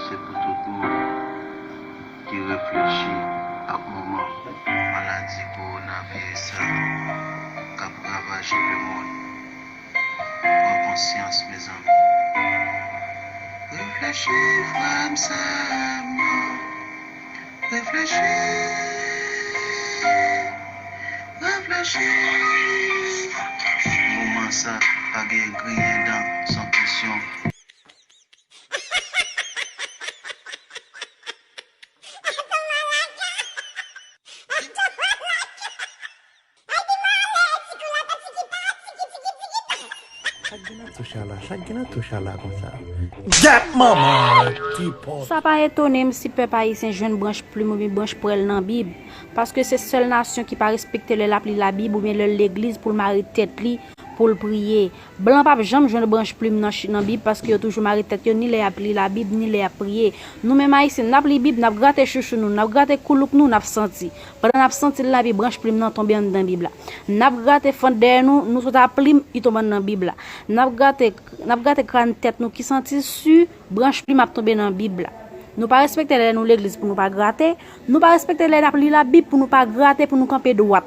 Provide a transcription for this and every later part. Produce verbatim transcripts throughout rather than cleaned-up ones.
Se pou tout moun ki reflechi ak moman maladi kowonaviris sa k ap ravaje lemonn. Pran konsyans, mezanmi. Reflechi, frè m, sè m yo. Reflechi. Reflechi. Moman sa, pa gen griyen dan san presyon. Sa k gen nan touch a la? Sa k gen nan touch a la konsa? Gèt manman, ti pòt. Sa pa etone m si pèp ayisyen jwenn branch plim oubyen branch pwèl nan Bib, paske se sèl nasyon ki pa respekte lè l ap li Labib oubyen lè l legliz pou l mare tèt li pou l priye. Blan p ap janm jwenn branch plim nan, nan Bib, paske yo toujou mare tèt yo ni lè y ap li Labib, ni lè y ap priye. Nou menm Ayisyen, n ap li Bib, n ap grate chouchou nou, n ap grate koulouk nou, n ap santi. Pandan n ap santi l la, epi branch plim nan tonbe anndan Bib la. N ap grate fant dèyè nou, nou sot a plim, li tonbe anndan Bib la. N ap grate, n ap grate kràn tèt nou ki santi si branch plim ap tonbe nan Bib la. Nou pa respekte lè nou legliz pou nou pa grate, nou pa respekte lè n ap li Labib pou nou pa grate, pou nou kanpe dwat.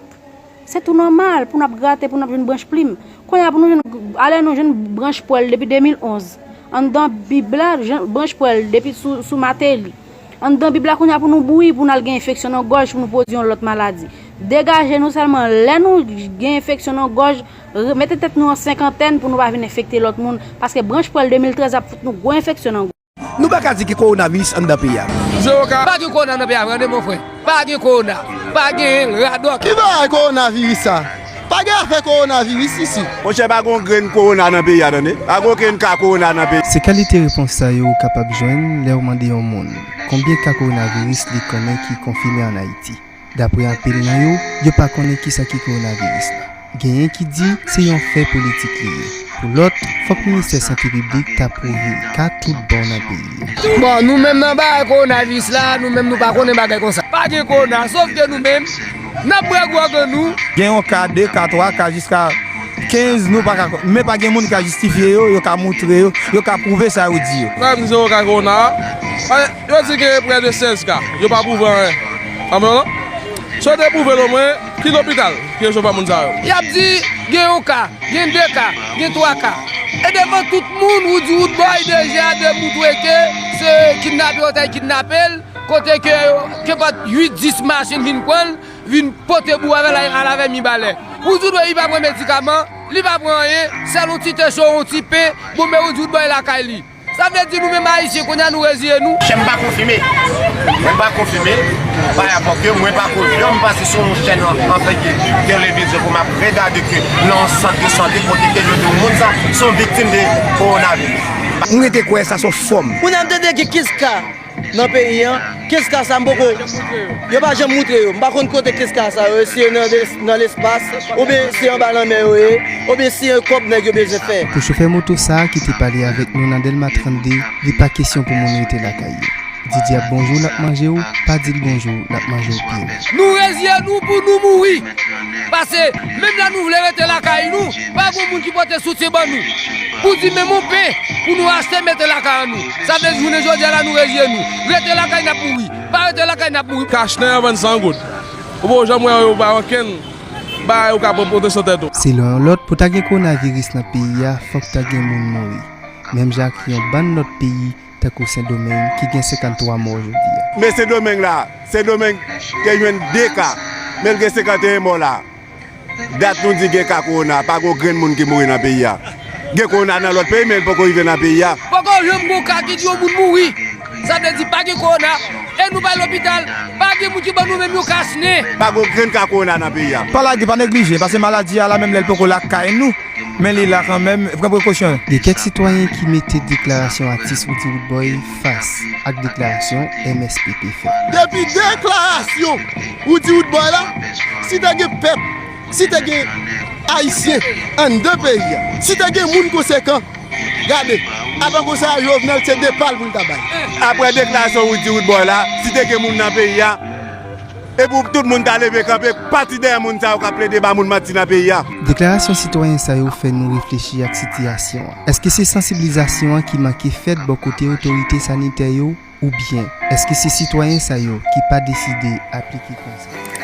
Se tou nòmal pou n ap grate, pou n ap jwenn branch plim. Kounye a pou nou jwenn, alè nou jwenn branch pwèl depi de mil onz. Anndan Bib la, jwenn branch pwèl depi sou, sou Mateli. Anndan Bib la kounye a pou nou bouyi, pou n al gen enfeksyon nan gòj, pou nou pwodui yon lòt maladi. Degaje nou sèlman, lè nou gen enfeksyon nan gòj, re-, mete tèt nou an senkantèn pou nou pa vin enfekte lòt moun, paske branch pwèl de mil trèz ap fout nou gwo enfeksyon nan gòj. Nou pa ka di gen kowonaviris anndan peyi a. Zewo ka. Pa gen kowona nan peyi a vre, tande mon frè. Pa gen kowona. Pa gen radòt. Ki bagay kowonaviris sa? Pa gen afè kowonaviris isi. Monchè, pa gen yon grenn kowona nan peyi a, tande. Pa gen okenn ka kowona nan peyi. Se kalite repons sa yo ou kapab jwenn lè w mande yon moun konbyen ka kowonaviris li konnen ki konfime ann Ayiti. Dapre anpil nan yo, yo pa konnen kisa ki kowonaviris la. Genyen ki di se yon fè politik li ye. Pou lòt, fòk Ministè Sante Piblik ta pwouve ka tout bò nan peyi a. Bon, nou menm nan bagay kowonaviris la, nou menm nou pa konnen bagay konsa. Pa gen kowona, sof ke nou menm, n ap bwè gwòg an nou. Gen yon ka, de ka, twa ka, jiska kenz, nou pa ka, men pa gen moun ki ka jistifye yo, yo ka moutre yo, yo ka pwouve sa yo di yo. Sa m di se yon ka kowona, yo di gen prè de sèz ka, yo pa pwouve anyen. Sa m non? Si yo te pwouve l omwen, ki lopital ki resevwa moun sa yo? Y ap di gen yon ka, gen de ka, gen twa ka. E devan tout moun, Roody Roodboy deja demoutre ke se kidnape yo t al kidnape l, kote ke yo, ke pòt uit, dis machin vin pran l, vin pote bou avè l al avè Mibalè. Roody Roodboy, li pa pran medikaman, li pa pran anyen, sèl yon ti te cho, yon ti pen, bon, men Roody Roodboy lakay li. Sa vle di nou menm Ayisyen, kounye a nou reziye nou. Chè m pa konfime. Mwen pa konfime. Pa rapò ke mwen pa ko janm pase sou yon chèn an, an fèt de televizyon pou m ap regade ke nan yon sant de sante kote ke yo di moun sa se yon viktim de kowonaviris. M rete kwè sa se yon fòm. Kounye a m tande gen kenz ka nan peyi an, kenz ka sa m poko, yo pa janm moutre yo. M pa konn kote kenz ka sa yo ye, si yo nan, nan lespas, oubyen si anba lanmè yo ye, oubyen si se kòb nèg yo bezwen fè. Pou chofè moto sa a ki te pale avèk nou nan Dèlma trannde, li pa kesyon pou moun rete lakay yo. Di dyab bonjou, l ap manje w, pa di l bonjou, l ap manje w pye w. Nou reziye nou pou nou mouri. Pase, menm lè nou vle rete lakay nou, pa gen moun ki pote soutyen ban nou. Pou di menm yon pen, pou nou achte mete lakay an nou. Sa vle di jounen jodi a la nou reziye nou. Rete lakay n ap mouri. Pa rete lakay n ap mouri. Kach nen an vann san goud. Ou poko janm wè yo ba okenn bagay ou ka pran pwoteksyon tèt ou. Selon yon lòt, pou ta gen kowonaviris nan peyi a, fòk ta gen moun mouri. Menm jan ak yon bann lòt peyi, tankou Sendomeng, ki gen senkanntwa mò jodi a. Men Sendomeng la, Sendomeng te jwenn de ka, men l gen senkanteyen mò la. Dat nou di gen ka kowona, pa gen yon grenn moun ki mouri nan peyi a. Gen kowona nan lòt peyi, men l poko rive nan peyi a. Poko janm gen yon ka ki di yon moun mouri. Sa vle di pa gen kowona, e nou pa lopital, pa gen moun ki ban nou menm yon kach nen. Pa gen yon grenn ka kowona nan peyi a. Pa lage, pa neglije, paske maladi a la menm lè l poko lakay nou, men li la kanmenm, pran prekosyon. Gen kèk sitwayen ki mete deklarasyon atis Roody Roodboy fas ak deklarasyon M S P P fè. Depi deklarasyon Roody Roodboy la, si te gen pèp, si te gen Ayisyen anndan peyi a, si te gen moun konsekan, gade, avan konsa Jovenel se de pa l pou l ta bay. Apre deklarasyon Roody Roodboy la, si te gen moun nan peyi a, e pou tout moun ta leve kanpe, pati dèyè moun sa yo k ap plede ba moun manti nan peyi a. Deklarasyon sitwayen sa yo fè nou reflechi ak sitiyasyon an. Èske se sansibilizasyon an ki manke fèt bò kote otorite sanitè yo? Oubyen, èske se sitwayen sa yo ki pa deside aplike konsa?